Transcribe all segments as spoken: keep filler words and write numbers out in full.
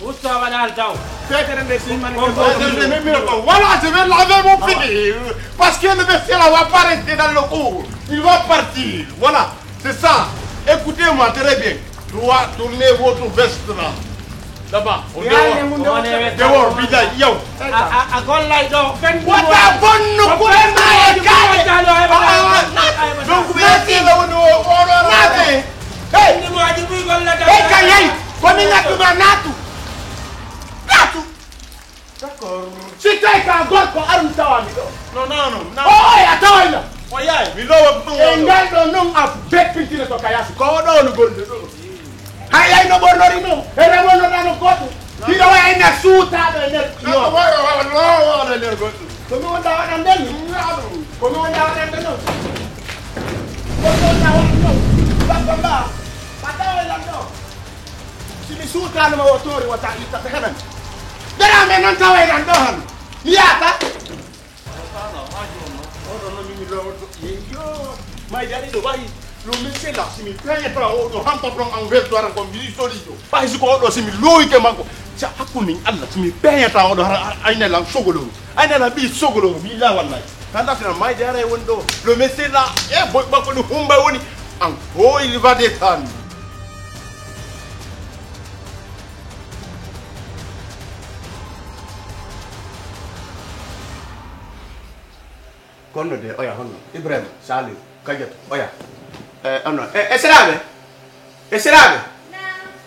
Usta waɗal taw. Fetere nde si man ko. Voilà, je vais laver mon pied. Parce que le monsieur là va pas rester dans le cours. Il va partir. Voilà, c'est ça. Écoutez-moi très bien. Droit, tournez votre veste là. Là-bas, au dehors. Dehors, visage, yow. A gollay ɗo. Wata bonno ko e ma e kaɗe. Donc ɓe yettiɓe woni oɗo naate. Hey, Ndimoji buy gollata. Hey, kan yayi. Komi nattuma naatu. Naatu. D'accord. Si tawi ka gorko arum tawami ɗo. Non, non, non. O oya tawayno. O yaay, mi lowa ɗum. E ngal ɗo noon a beppintino to kayasi ko oɗo no golde ɗo. Hay ay no ɓornori noon e remonnoɗa no gooto. Hiɗo wayi e nder suutaaɗo e nder yo. Lowa nder goɗɗum. Ko mi wonda waɗande ni. Ko mi wonda waɗande noon. Ko mi wonda waɗande noon. Babba mba. Ɓaddawa e lan ɗo. Si mi suutaanoma o toori wata itta ɓe heɗan. Dara men noon tawa e lan ɗo han. Mi yaata. Oɗo no mimi lowoto yeyo. Mayde ari ɗo wayi. Lo min sela si mi peñata oɗo hampa ɗon an welto aran kon mi soli ɗo. Ɓay si ko oɗo si mi loyike makko. Si hakkunde min Allah si mi peñata oɗo hara ayne lan sogolo. Ayne lan ɓi sogolo mi la wallahi. Kanda sina mayde ara e woni ɗo. Lo min sela e boy makko no humba woni. An hoyli vade tan. Kono de oya honno Ibrahima Saliou Kadiatou oya. E ono e e seraɓe e seraɓe.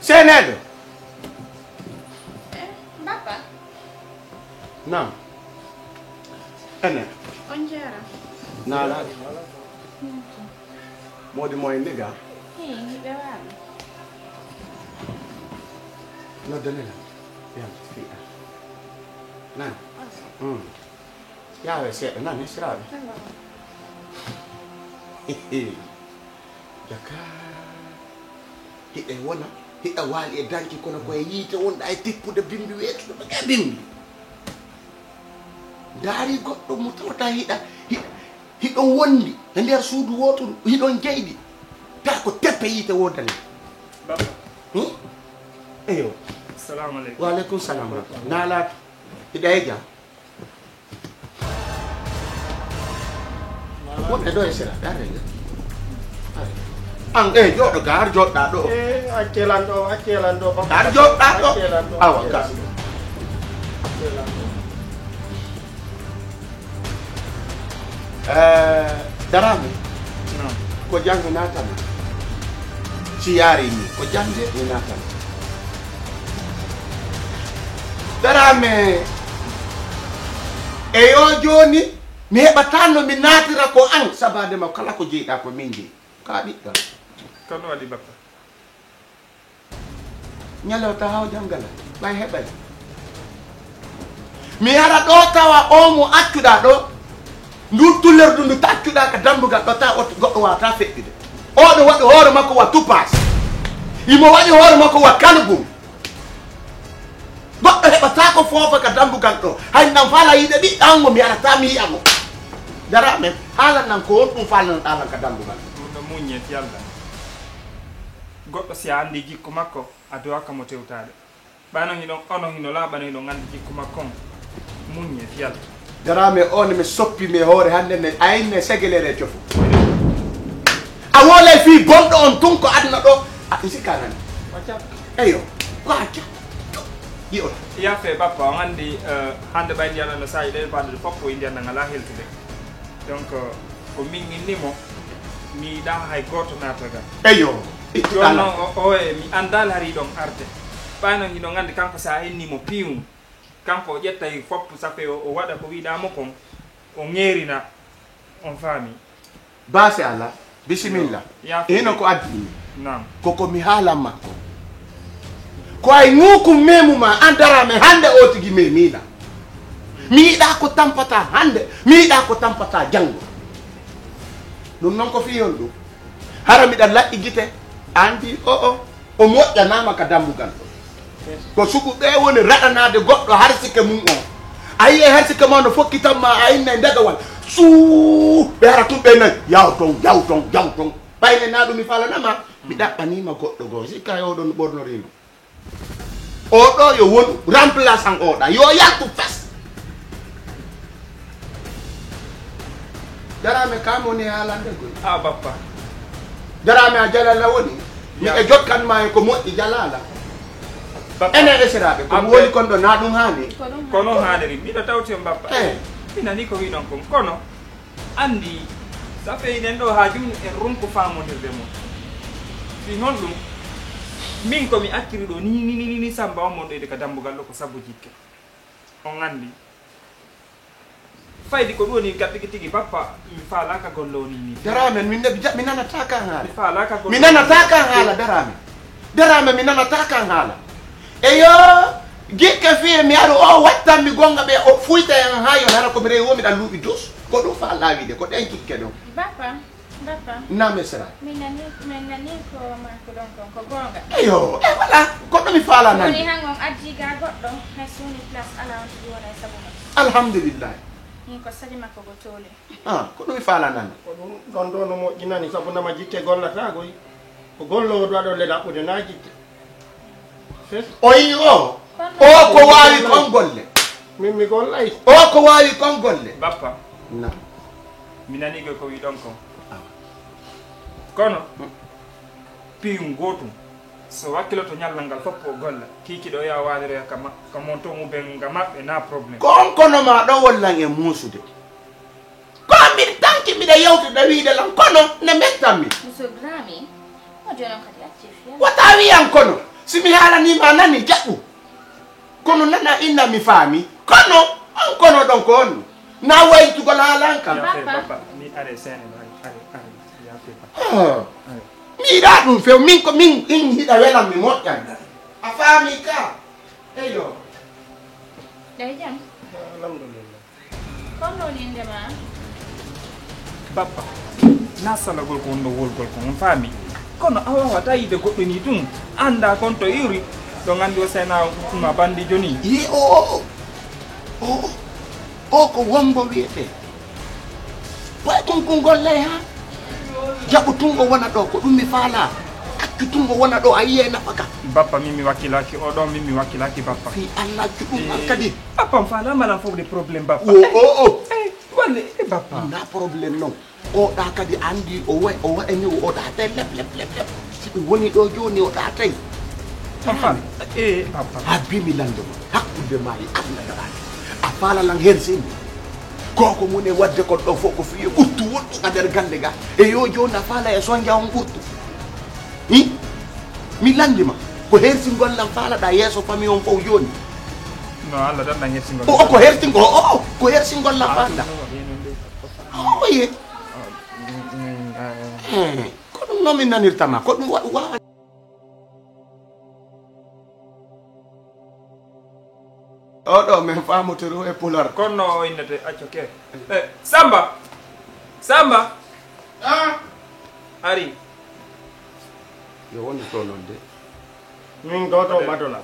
Seneɗo. Bappa. Nam. Ene. On jaara. Nala. Modi moy ndiga. Hei, hiɓe waalo. Noddane lan. Yam fiɗa. Nan. Mm. Yaawe seeɗa nan esiraɓe. Jaka. Hiɗa wona hiɗa waali e danki kono koye yiite wonɗa e tippude bimbi weetuɗo ɓe ka bimbi. Ndaari goɗɗo mo tawata hiɗa hiɗa hiɗon wondi e nder suudu wooturu hiɗon jeyɗi. Ta ko teppe yiite woodani. Baba. Hmm? Eyo. Salamu alaikum. Wa alaikum salam. Nalaatu. Hiɗa e jam. Wonɓe ɗo e sera darde nde. An e jooɗo ga har jooɗɗa ɗo. Accelan ɗo accelan ɗo. Har jooɗɗa ɗo. Awa gas. Darami. Ko janngo naatana. Si yaari ni ko jannde mi naatana. Darame e yo jooni mi heɓataa no mi naatira ko an sabaade ma kala ko jeyɗaa ko min jeyi ka ɓiɗɗam. Kono waɗi bappa. Ñalawta haw janngala ɓay heɓay. Mi ara ɗo tawa o mo accuɗa ɗo ndun tullerdu ndu taccuɗa ka dambugal ɗo ta goɗɗo wawata feƴƴude. Oɗo waɗi hoore makko wa tupas imo waɗi hoore makko wa kalgum. Goɗɗo heɓata ko foofa ka dambugal ɗo hay nan fala yiɗe ɓiɗɗa an mo mi arata mi yi'a mo. Dara men haalan nan ko on ɗum falanoɗa lan ka dambugal. Ɗum no muññe fiyalla. Goɗɗo si a anndi jikku makko a duwaka mo tewtaade. Ɓay non hiɗon ono hino laaɓa no hiɗon anndi jikku makko on. Muññe fiyalla. Darame on mi soppi mi hoore hannde ne aynne segelere cofo. A wolay fii bonɗo on tun ko aduna ɗo a isi kanani. Eyo ko acca yi'on. Yaafe bappa on anndi hannde ɓay ndiyana no saaji ɗen faade fof ko indiyana ngala heltude. Donc ko min inni mo mi yiɗa hay gooto naata ga. Eyo. Jonno o e mi anndal hari ɗon arde. Ɓay non hiɗon anndi kanko sa inni mo piiwum kanko o ƴettay fof safe o waɗa ko wiɗa mo kon o ŋeerina. On faami. Baasi Allah bisimilla. Hino ko addi nam. Koko mi haalan makko ko ay ŋuukum memuma an darame hannde o tigi memina. Mi yiɗa ko tampata hannde mi yiɗa ko tampata janngo. Ɗum noon ko fiyol ɗum hara miɗa laƴƴi gite. Anndi o o o moƴƴanaama ka dambugal ɗo. Ko sugu ɓe woni raɗanaade goɗɗo harsike mum on. A yi'e harsike ma no fokkitan ma a inna e ndegawal suu ɓe hara tun ɓe nan yaw ton yaw ton yaw ton. Ɓayne na ɗum mi falanama mi ɗaɓɓanima goɗɗo goo sikka e oɗon ɓornorindo. Oɗo yo wonu remplaçant oɗa. Yo yaltu fes. Darame kam woni haalande goy. A bappa. Darame a jalala woni. Mi Ya. E jokkan ma e ko moƴƴi jalala. Bappa. Enen esiraɓe ko mi Abbe. Woni kon ɗo na ɗum haani. Ko noon haaniri. Miɗo tawti on bappa. Eh. Mi nani ko wiɗon kon. Kono. Anndi, so a feyii nen ɗoo haaju, en ronku faamondirde mon. Fii honɗum? Min ko mi acciri ɗoo nii, nii, nii, nii, nii Samba on mon ɗoyde ka dambugal ɗoo ko sabu jikke. On anndi. Faydi ko ɗum woni ka tigi tigi bappa, mi faalaaka golle o nii, nii. Daraamen, min ne, mi ja-, mi nanataa ka haala. Mi faalaaka golle Mi nanataa ka haala, Daraamen. Daraamen, mi nanataa ka haala. Eyo, gikke fii mi aru o wattan mi gonga ɓe o fuyta en haa yon hara ko mi rewi wo miɗa luuɓi dus. Ko ɗum fa laawiide, ko ɗen gikke ɗon. Bappa, bappa. Na mesra. Min nani, min nani ko maako ɗon kon, ko gonga. Eyo, e wala, ko ɗum mi faala nani. Woni hangon addi ga goɗɗo, hay suni place ala on tigi wona e sabu makko. Alhamdulillah. Min ko sali makko go tole. Ah, ko ɗum mi faala nani. Ko ɗum ɗon ɗo no moƴƴinani, sabu nama jikke gollata koy. Ko gollowo ɗo aɗon le ɗaɓɓude na jikke. Fes. O yi o. O ko waawi kon golle. Min mi gollay. O ko waawi kon golle. Bappa. Na. Mi nani ko wiɗon kon. Ah. Kono. Hmm. Piyum gootum. So wakkiloto ñallal ngal fof o golla. Kiikiiɗo o yaha waaliroya ka ma-, ka monto muben nga maɓɓe na problème. Ko on kono ma ɗo wollan e muusude. Ko min tanki miɗa yewtude wiide lan kono ne mettan mi. Monsieur Dramé, o jono kadi acce fiya. Wata wiyan kono. Si mi haalanii ma nani jaɓu. Kono nana inna mi faami. Kono on kono ɗon ko on. Na waytugol haalan kam. Yafe, bappa. Bappa, mi are sene, are, are, are. Yafe, bappa. Ah. Are. Mi yiɗa ɗum few, min ko min in hiɗa welan mi moƴƴan. A faami ka? Eyo. Ɗay jam? Alhamdulillah. Kono woni innde ma? Bappa, na salagol ko wonno wolgol ko on faami. Kono a waawata yiide goɗɗo nii tun, annda kon to iwri, ɗo nganndi o sena ma banndiijo nii. Yi o, o, o, o, o ko wombo wiyetee. Way kon kon gollay ha? Jaɓu tun o wona ɗo, ko ɗum mi faala. Accu tun o wona ɗo, a yiyee nafaka. Bappa, min mi wakkilaaki o ɗo, min mi wakkilaaki bappa. Fii Allah, accu ɗum an kadi. Bappa, mi faala malan fof de problème, bappa. O, o, o. Eh, walle, eh, bappa. Na problème non. O ɗa kadi anndi o wa-, o waɗani o ɗa tay lep, lep, lep, lep. Si ɓe woni ɗo jooni o ɗa tay. Papa, eh, papa. Ha bimi lande mo. Hakkunde ma e Allah ɗa ɗa. A faala lan hersin. Ko ko mun e wadde kon ɗo fof ko fiye ɓurtu wonɗo ka nder gande ga. E yo jooni a faala e sonja on ɓurtu. Hi? Mi landi ma. Ko hersingol lan faala ɗa yeeso famille on fof jooni. No, Allah tan lan hersingol. O, o, ko hersingol, o, o, ko hersingol lan faala ɗa. Oye. Eh, ko ɗum noon min nanirta ma, ko ɗum wa-, wa-, oɗo min faamotiri e pular. Kono o innete acco ke. Eh, Samba! Samba! Ah! Ari. Yo woni to noon de. Min goto badola.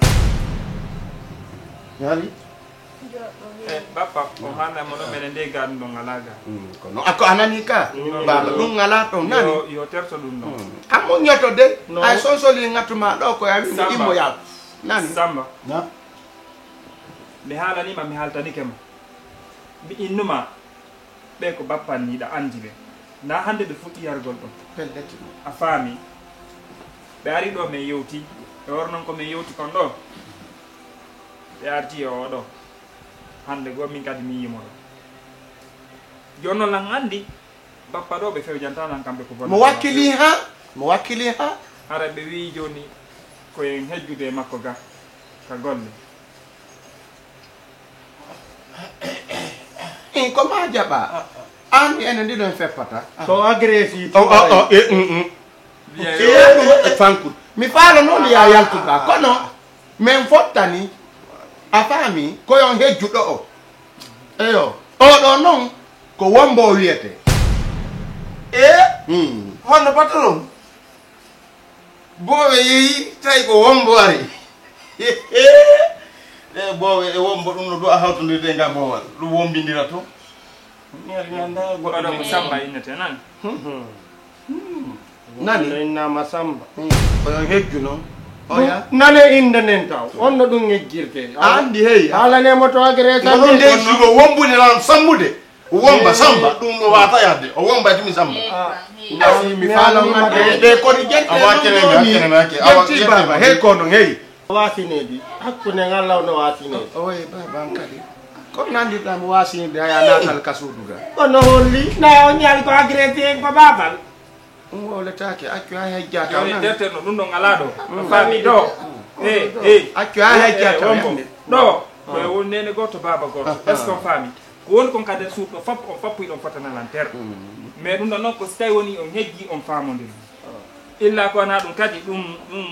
Yari? Eh, bappa, o haalna mo ɗo mene nde ga ɗum ɗo ngala ga. Mm, kono ako a nani ka? Mm. Baba, ɗum ngala to nani? Yo, yo terto ɗum ɗo. Mm. Ammo nyoto de, no. Ay sonsoli ngatu ma ɗo ko yawi mo Samba. Immo yaw. Nani? Samba. Na? Mi haalani ma, mi haaltanike ma. Mi innuma. Ɓe ko bappanniiɗa anndi ɓe. Na hannde ɓe fuɗɗi yargol ɗum. Pellet. A faami. Ɓe ari ɗo min yewti. Ɓe waro noon ko min yewti kon ɗo. Ɓe arti e oɗo. Hannde goo min kadi mi yimo ɗo. Jooni noon lan anndi. Bappa ɗo ɓe fewjanta lan kamɓe ko bonata. Mo wakkili ha? Mo wakkili ha? Hara ɓe wi'i jooni ko en hejjude e makko ga. Ka golle. In ko ma jaɓa. An ene ndiɗon feppata. So agresi. O, o, o, e, mm, mm. Ceeɗu e fankun. Mi faala noon ya yaltuga. Kono min fottani. A faami? Ko yon hejjuɗo o. Eyo. O ɗo noon ko wombo o wiyete. E? Hmm. Honno patron? Boowe yehi, tawi ko wombo ari. Ɗe boowe e wombo ɗum no du'a hawtondirde ngam boowal. Ɗum wombindira to. Mi ari mi annda goɗɗo. Oɗo ko Samba innete, nani? Hmm. Hmm. Nani? Innama Samba. Hmm. Ko yo hejju noon. Oya. Nane innde nden taw. On no ɗum ngejjirte. A anndi hey. Haalane mo to agresa. Ko ɗum de jugo wombude lan sammude. Womba samba ɗum no wata yadde. O womba timi samba. Asi mi faalon ande de kodi jette. Awa kene mi kene mi ake. Awa jette baba hey kono hey. Wasinedi hakkunde ngal law no wasinedi. O way baba an kadi. Ko nandirɗa mo wasinede haya natal ka suudu ga. Kono holli na o ñaali ko agressé ko babal. Ɗum wowletaake, accu haa hejjata. Yo terterno ɗum ɗon alaa ɗo. A faami ɗo? Eyi, eyi. Accu haa hejjata. Ɗo ko e won neene gooto, baaba gooto. Est-ce que on faami? Ko woni kon ka nder suudu ɗo fop, on foppuy ɗon fota na lanter. Mais ɗum ɗon noon ko si tawi woni on hejji, on faamondiri. Illa ko wonaa ɗum kadi, ɗum ɗum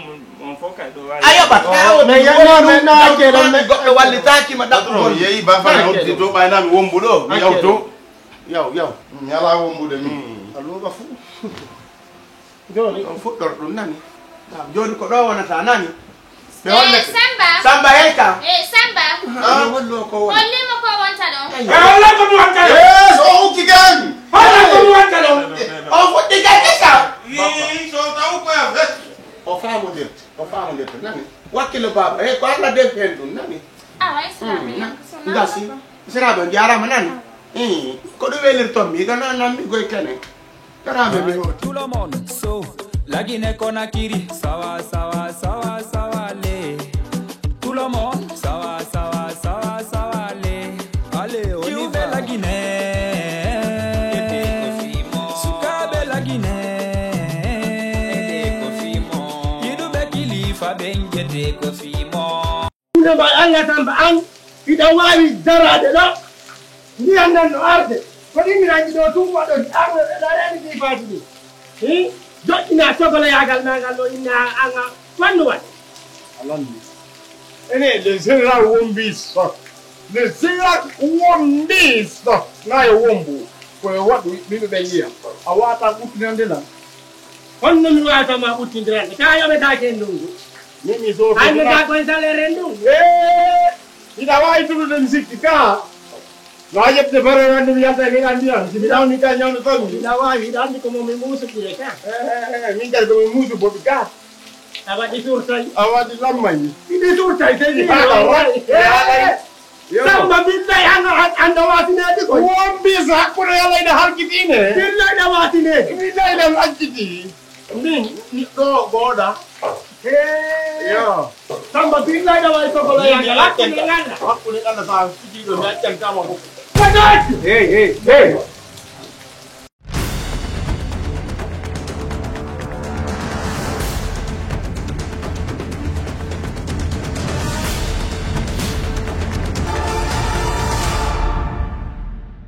on fof kay ɗo waawi. A yoɓat. Mais yannoo men no acce ɗon men goɗɗo wallitaaki ma ɗaɓɓugol. Yehi ba fana hawti to ɓayna mi wombu ɗo mi yawto. Yaw yaw. Mi alaa wombude min. A luuɓa fuu. Jooni on fuɗɗor ɗum nani. Jooni ko ɗo wonata nani. Ɓe hollete. Samba. Samba hey ka. Eh, Samba. Hollo ko woni. Hollimo ko wonta ɗon. Ay. Eh, holla ko mi wonta ɗon. Yes, o hokki gani. Holla ko mi wonta ɗon. O fuɗɗi gani ka. Ii, so taw ko ya ves. O faamondirte, o faamondirte nani. Wakkilo baaba, hey ko Allah defi hen ɗum nani. Awa islam. Gasi. Siraaɓe on jaaraama nani. Ii, ko ɗum welirton mi ɗo nan nan mi goy kene. Tout le monde, so, la Guinée Conakry, sawa, sawa, sawa, sawa, le. Tout le monde, sawa, sawa, sawa, sawa, le. Allez, on y va. La Guinée, sukaɓe la Guinée. Yiɗuɓe kilifa ɓen jete ko fimo. Ɗum ɗo mbaɗa Allah Samba an, hiɗa waawi daraade ɗo, ndiyan nan no arde, ko ɗimminanji ɗo tun waɗo arde ɗo reeni ɗi faati ɗi. Hi? Joɗɗina sogoloyaagal ma ngal ɗo inna an a fannu waɗ. Alon ni. Ene le général wombis. Le général wombis. Na yo wombu. Ko yo waɗu ɓiɓɓe ɓe yiya. A wata ɓuttinande lan. Honno mi waawata ma ɓuttindirande? Ka yoɓetaake e ndungu. Min mi soofo. Anndaa koye salaire en ɗum. Eh, hiɗa waawi tulude mi sikki ka. Na yeɓde bare wande mi yalta e ɓe anndi am. Si mi ɗawni ka ñawno tan. Hiɗa waawi, hiɗa anndi ko mo mi muusukire ka. Eh, eh, eh, min kadi ko mi muusu boɗi ka. A waɗi turtay. A waɗi lammay. Ɗi turtay, te ɗi haɗa, haɗa. Yo. Samba, billahi, an, an, an ɗa waasineede koy. Won bisa hakkunde Yalla ina halkitiine. Billahi, ɗa waasineede. Billahi, ɗan acciti. Min, ɗo gooɗa. Hee. Yo. Samba, billahi, ɗa waawi sogolo yanga. Hakkunde ngannda. Hakkunde ngannda, so a fijii ɗo, mi accan kama ko. Ko ɗaati? Hey, hey, hey.